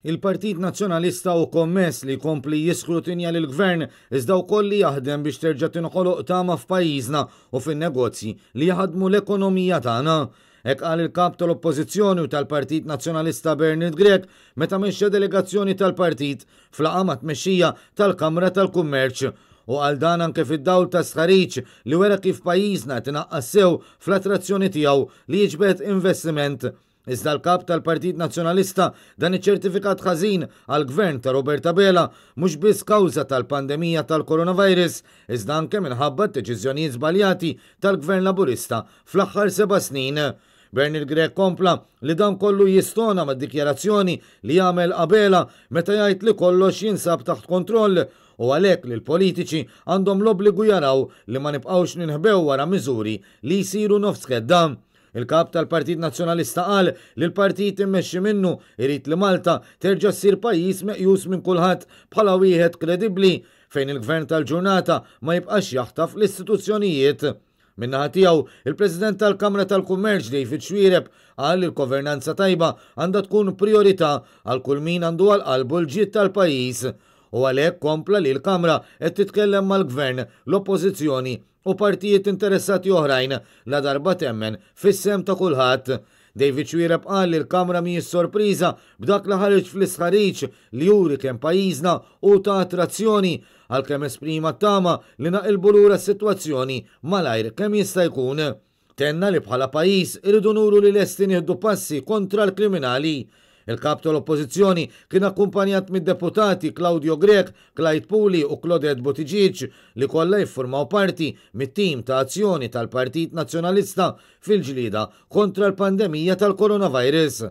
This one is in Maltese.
Il-Partit Nazzjonalista hu kommess li jkompli jiskrutinja lill-Gvern iżda wkoll li jaħdem biex terġa' tinħoloq tama f'pajjiżna u fin-negozji li jħaddmu l-ekonomija tagħna. Hekk qal il-Kap tal-Oppożizzjoni u tal-Partit Nazzjonalista Bernard Grech meta mexxa delegazzjoni tal-partit f'laqgħa mat-tmexxija tal-Kamra tal-Kummerċ. U qal dan anke fid-dawl ta' stħarriġ li wera kif pajjiżna qed inaqqas sew fl-attrazzjoni tiegħu li jiġbed investiment. Iżda l-Kap tal-Partit Nazzjonalista dan iċ-ċertifikat ħażin għall-Gvern ta' Robert Abela mhux biss kawża tal-pandemija tal-coronavirus iżda anke minħabba d-deċiżjonijiet żbaljati tal-Gvern Laburista fl-aħħar seba' snin. Bernard Grech kompla li dan kollu jistona mad-dikjarazzjoni li għamel Abela meta jgħid li kollox jinsab taħt kontroll u għalhekk li l-politiċi għandhom l-obbligu jaraw li ma nibqgħux ninħbew wara miżuri li jsiru nofs kedda. Il-Kap tal-Partit Nazzjonalista qal li l-partit immexxi minnu jrid li Malta terġa' ssir pajjiż meqjus minn kulħadd bħala wieħed kredibbli fejn il-Gvern tal-ġurnata ma jibqax jaħtaf l-istituzzjonijiet. Min-naħa tiegħu, il-President tal-Kamra tal-Kummerċ David Xuereb qal li l-governanza tajba għandha tkun prijorità għal kull min għandu għal qalbu l-ġid tal-pajjiż. U għalhekk kompla li l-Kamra qed titkellem mal-Gvern, l-Oppożizzjoni u partijiet interessati oħrajn ladarba temmen fis-sehem ta' kulħadd. David Xuereb qal li l-Kamra mhijiex sorpriża b'dak li ħareġ fl-istħarriġ li juri kemm pajjiżna hu ta' attrazzjoni għalkemm esprima t-tama li naqilbu lura s-sitwazzjoni malajr kemm jista' jkun. Tenna li bħala pajjiż irridu nuru li lesti nieħdu passi kontra l-kriminali. Il-Kap tal-Oppożizzjoni kien akkumpanjat mid-Deputati Claudio Grech, Clyde Puli u Claudette Buttigieg li kollha jiffurmaw parti mit-tim ta' azzjoni tal-Partit Nazzjonalista fil-ġlieda kontra l-pandemija tal-coronavirus.